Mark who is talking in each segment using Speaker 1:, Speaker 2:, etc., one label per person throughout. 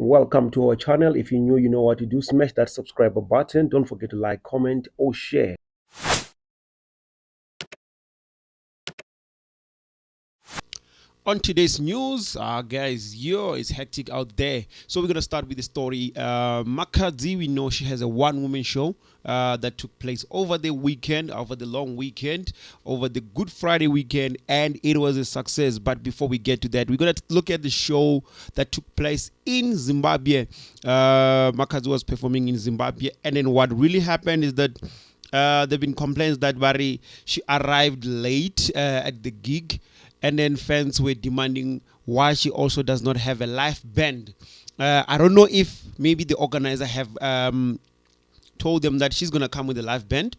Speaker 1: Welcome to our channel. If you're new, you know what to do. Smash that subscribe button. Don't forget to like, comment, or share.
Speaker 2: On today's news, guys, yo, it's hectic out there. So we're gonna start with the story. Makhadzi, we know she has a one-woman show that took place over the weekend, over the long weekend, over the Good Friday weekend, and it was a success. But before we get to that, we're gonna look at the show that took place in Zimbabwe. Makhadzi was performing in Zimbabwe, and then what really happened is that there have been complaints that Barry, she arrived late at the gig, and then fans were demanding why she also does not have a live band. I don't know if maybe the organizer have told them that she's gonna come with a live band,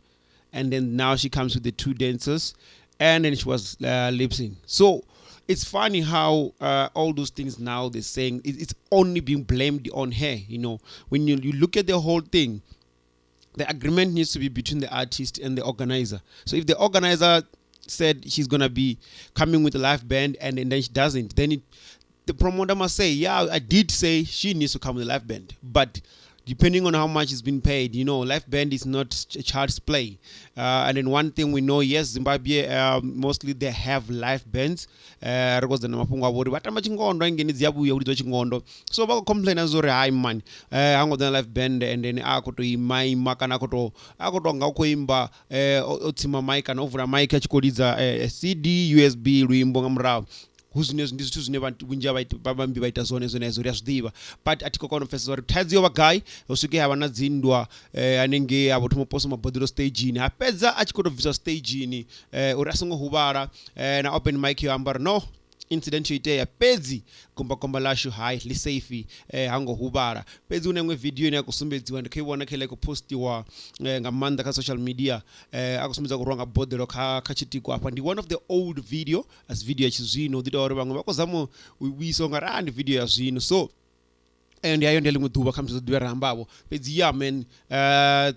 Speaker 2: and then now she comes with the two dancers, and then she was lip sync. So it's funny how all those things now they're saying it's only being blamed on her. You know, when you look at the whole thing, the agreement needs to be between the artist and the organizer. So if the organizer said she's gonna be coming with a live band and then she doesn't, then the promoter must say, yeah, I did say she needs to come with a live band. But depending on how much is been paid, you know, live band is not a child's play. And then one thing we know, yes, Zimbabwe, mostly they have live bands. Ri khou na mafhungo a vhori vha tamba tshingondo ngeni dzi a vhuya u lidziwa tshingondo, so vha khou complaina zwo ri hayi man, ha ngo ḓa na live band, and then a khou tou ima ima kana a khou tou nga u khou imba, o tsima mic kana o vula mic a tshi khou lidza CD USB luimbo nga murahu. Hu zwine ndi zwithu zwine vhunzhi ha vhaimbi vha ita zwone zwenezwo, ri a zwi ḓivha, but a thi khou kona u pfesesa uri thaidzo yo vha gai. Ho swike ha vha na dzinndwa, hanengei ha vho thoma u posa maboḓelo stagini, ha fhedza a tshi khou tou bviswa stagini, uri a songo huvhala. Na open mic yo amba uri no incident yo itea, fhedzi gombakomba lashu hai ḽi safe, ha ngo huvhala. Fhedzi hu na iṅwe video ine ya khou sumbedziwa, ndi khou i vhona kha iḽa i khou postiwa nga maanḓa kha social media, a khou sumbedza ku rwa nga boḓelo kha tshitiko afha. Ndi one of the old video, as video ya tshizwino, ḓi ita uri vhaṅwe vha khou zama u vhuisa ungari a ndi video ya zwino. So and yayo ndi ḽiṅwe ḓuvha khamusi ḓo ḓivha ri ambavho. Fhedzi yeah man,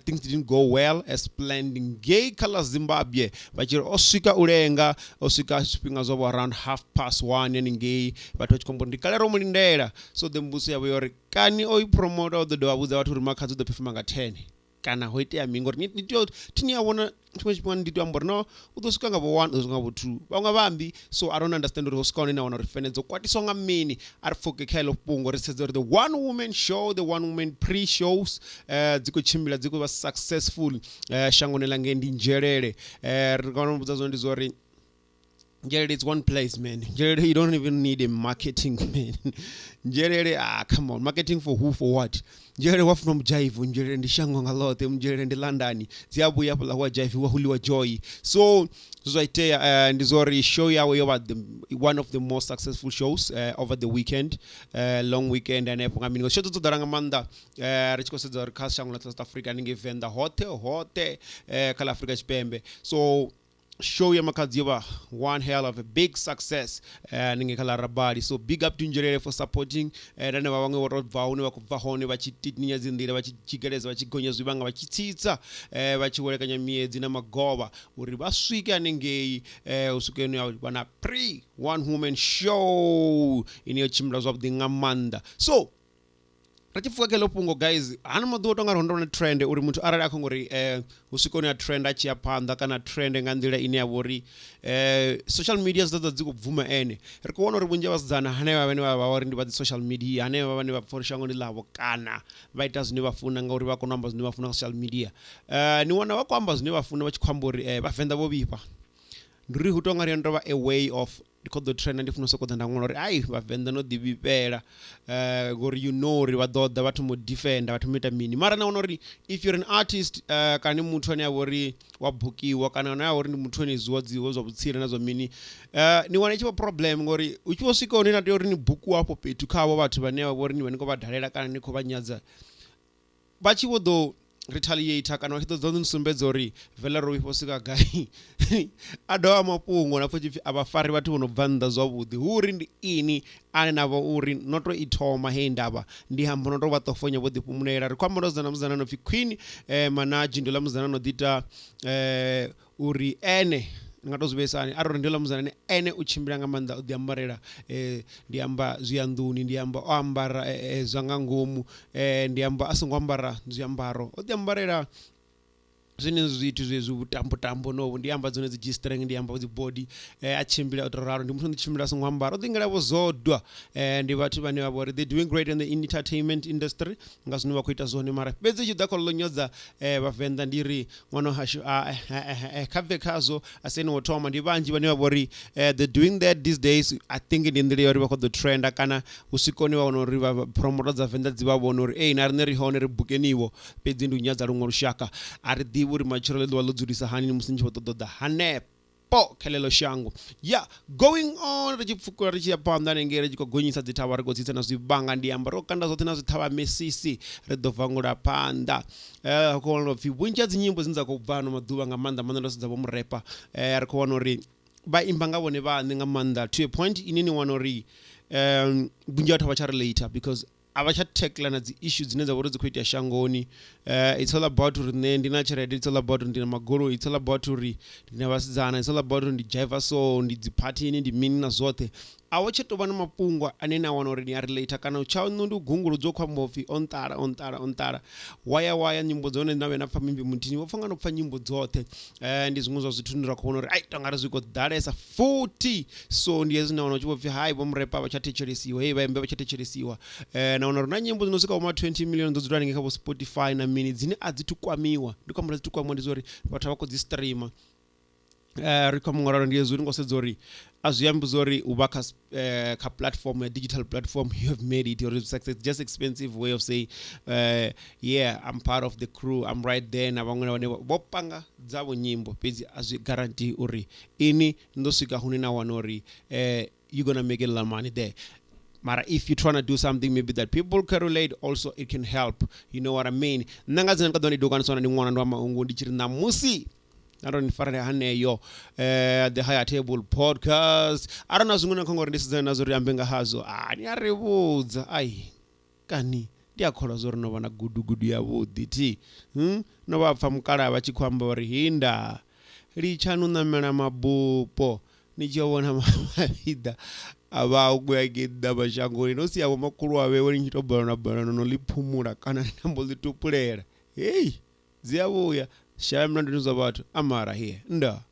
Speaker 2: things didn't go well as planned ngei kha ḽa Zimbabwe. Vha tshi ri o swika u lenga, o swika zwifhinga zwa vho around 1:30 haningei, vhathu vha tshi khou amba uri ndi kale ro mu lindela. So the mbudziso yavho yo ri kani o i promoter o ḓo dovha vhudza vhathu uri Makhadzi u ḓo performa nga 10 kana ho itea mini? Ngori ni tea thi ni a vhona tshiṅwe tshifhinga ndi tea u amba uri no u ḓo swika nga vho 1, u ḓo swika nga vho 2, vhaṅwe vha ambi. So I don't understand uri ho swika hone na wana uri fene dzo kwatiswa nga mini. A ri pfuke kha heḽo fhungo, ri sedze uri the one woman show, the one woman pre shows, dzi khou tshimbila, dzi khou vha successful shangoni ḽa ngei ndi Nzhelele. Ri kona u vhudza zwone ndi zwa uri Nzhelele, it's one place, man. Nzhelele, you don't even need a marketing, man. Nzhelele, come on, marketing for who, for what? Nzhelele wa funa mujaivo, Nzhelele ndi shango nga ḽoṱhe, Nzhelele ndi London. Dzi a vhuya hafhaḽa hu a jaiviwa, hu ḽiwa joy. So zwa itea ndi zwa uri show yawe yo vha one of the most successful shows over the weekend, long weekend hanefho nga mini. Show dzo ḓala nga maanḓa, ri tshi khou sedza uri kha shango ḽa South Africa haningei Venḓa hoṱhe hoṱhe, kha ḽa Afrika Tshipembe. So show ya Makhadzi yo vha one hell of a big success haningei kha ḽa Rabali. So big up to Nzhelele for supporting, na vha vhaṅwe vho to bva hune vha khou bva hone, vha tshi titinya dzi nḓila, vha tshi tshikeleza, vha tshi gonya zwivhanga, vha tshi tsitsa, vha tshi welekanya miedzi na magovha uri vha swike haningei, u swike hune ya vha na pre one woman show ine yo tshimbila zwavhuḓi nga maanḓa. So ri tshi pfuka kha heḽo fhungo guys, hano maḓuvha u tonga ri ndo trend uri muthu arali a khou ngori hu swika hune a trend a tshi ya phanḓa kana trend nga nḓila ine ya vha uri social media dzi ḓo dzi khou bvuma ene. Ri khou vhona uri vhunzhi ha vhasidzana hanevha vhane vha vha uri ndi vha dzi social media, hanevha vhane vha pfha uri shango ndi ḽavho kana vha ita zwine vha funa ngauri vha kona u amba zwine vha funa kha social media, ni wana vha khou amba zwine vha funa, vha tshi khou amba uri vhavenḓa vho vhifha. Ndi uri hu tonga ri ndo vha a way of ndi khou ḓo trenda, ndi funa u sokou ḓa nda ṅwala uri ai vhavenḓa no ḓi vhifhela, ngori you know uri vha ḓo ḓa vha thoma u defender, vha thoma u ita mini. Mara na wana uri if you're an artist, kana muthu ane a vha uri wa bukiwa kana ane a vha uri ndi muthu ane zwa dziwo zwa vhutsila na zwa mini, ni wana i tshi vha problem ngori u tshi vho swika hune na tea uri ni bukiwa afho fhethu kha havho vhathu vhane vha vha uri ni vha ni khou vha dalela kana ni khou vha nyadza, vha tshi vho ḓo retaliator kana vha tshi ḓo ḓo sumbedza uri vela ro vhifha u swika gai. A dovha mafhungo na pfha tshipfi a vha fari vhathu vho no bva nnḓa zwavhuḓi, hu uri ndi ini ane na vha uri no to i thoma heyi ndavha, ndi hamba no to vha ṱofonya vho ḓifhumulela. Ri khou amba ndo musidzana no pfi Queen Manadzhi, ndi ḽa musidzana no ḓi ita uri ene Ndi nga to zwi vhuisa hani arali ndi ḽa musidzana ane ene u tshimbila nga maanḓa o ḓi ambarela ndi amba zwi ya nḓuni, ndi amba o ambara zwa nga ngomu, ndi amba a songo ambara zwiambaro o ḓi ambarela zwenezwi zwithu zwezwi vhutambo tambo novho, ndi amba dzone dzi G string, ndi amba dzi body, a tshimbila o to ralo. Ndi muthu no tshimbila a songo ambara, o ḓi ngela vho zodwa. Ndi vhathu vhane vha vha uri they doing great in the entertainment industry nga zwine vha khou ita zwone, mara fhedzi tshi ḓa kha ḽo nyodza vhavenḓa, ndi ri ṅwana hashu a kha bve khazwo, a si ene wo thoma. Ndi vhanzhi vhane vha vha uri they doing that these days. I think ndi nḓila ya uri vha khou ḓo trenda kana hu swika hune vha wana uri vha promoter dza venḓa dzi vha vhona uri ei na riṋe ri hone, ri bukeniwo. Fhedzi ndi u nyadza luṅwe lushaka, a ri ḓivhi uri matshelo ḽi ḓovha ḽo dzulisa hani musi ni tshi vho ṱoḓa ḓa hanefho kha ḽeḽo shango. Ya going on, ri tshi pfukela ri tshi ya phanḓa hanengei, ri tshi khou gonyisa dzi thavha, ri khou tsitsa na zwivhanga, ndi amba ro kanda zwoṱhe na zwithavha misisi, ri ḓo vangula phanḓa. Khou wana upfhi vhunzhi ha dzi nyimbo dzine dza khou bva ano maḓuvha, nga maanḓa maanḓa ndo sedza vho murepa, ri khou wana uri vha imba nga vhone vhaṋe nga maanḓa to a point ine ni wana uri vhunzhi ha vhathu a vha tsha relate because a vha tsha tackle na dzi issue dzine dza vha uri dzi khou itea shangoni. It's all about uri nṋe ndi na tshelede, it's all about uri ndi na magoloi, it's all about uri ndi na vhasidzana, it's all about uri ndi dzhaiva, so ndi dzi phathini, ndi mini na zwoṱhe. A hu tsha tou vha na mafhungo ane na wana uri ni a relate kana tshaṋu ndi u gunguludzwa khou amba upfhi o nṱala, o nṱala, o nṱala, waya waya. Nyimbo dzone na vhuya na pfha muimbi muthihi, vho pfha nga no pfha nyimbo dzoṱhe. Ndi zwiṅwe zwa zwithu zwine ra khou vhona uri ai tonga ri zwi khou ḓalesa futhi. So ndi hezwi na wana u tshi vho pfhi hai vho murepa vha tsha thetshelesiwa, hei vhaimbi vha tsha thetshelesiwa. Na wana uri na nyimbo dzi no swika vho ma 20 million dzo dzula hanengei kha vho Spotify na mini, dzine a dzi thu kwamiwa. Ndi khou amba dzi thu kwamiwa ndi zwa uri vhathu a vha khou dzi streamer. Ri khou amba ngauralo, ndi hezwi ri ngo sedza uri a zwi ambi zwa uri u vha kha kha platform ya digital platform you have made it or success, just expensive way of saying yeah, I'm part of the crew, I'm right there na vhaṅwe na vhane vho panga dzavho nyimbo, fhedzi a zwi guarantee uri ini ni ḓo swika hune na wana uri you gonna make a lot of money there. Mara if you trying to do something maybe that people can relate also, it can help, you know what I mean? Nṋe nga dzina ndi ka ḓo ndi ḓo kwanisa ndi ṅwana ndo amba ungu ndi tshi ri ṋamusi arali ni farele haneyo the Higher Table Podcast. Arali na zwiṅwe na khonga uri ndi sedzana nazwo ri ambe nga hazwo, a ni a ri vhudza. Ai kani ndi a kholwa zwo ri no vha na gudugudu ya vhuḓi thi, No vha pfa mukalaha vha tshi khou amba uri hinda litshani u ṋamela mabupo ni tshi yo vhona mavhiḓa a vha u ya ngei nnḓa mashangoni, no sia vhomakhulu wa vhewe ni tshi tou balelwa balelwa no ḽi phumula kana ni mbo ḽi tupulela. Hei dzi a vhuya shaya milanduni zwa vhathu amara here nda.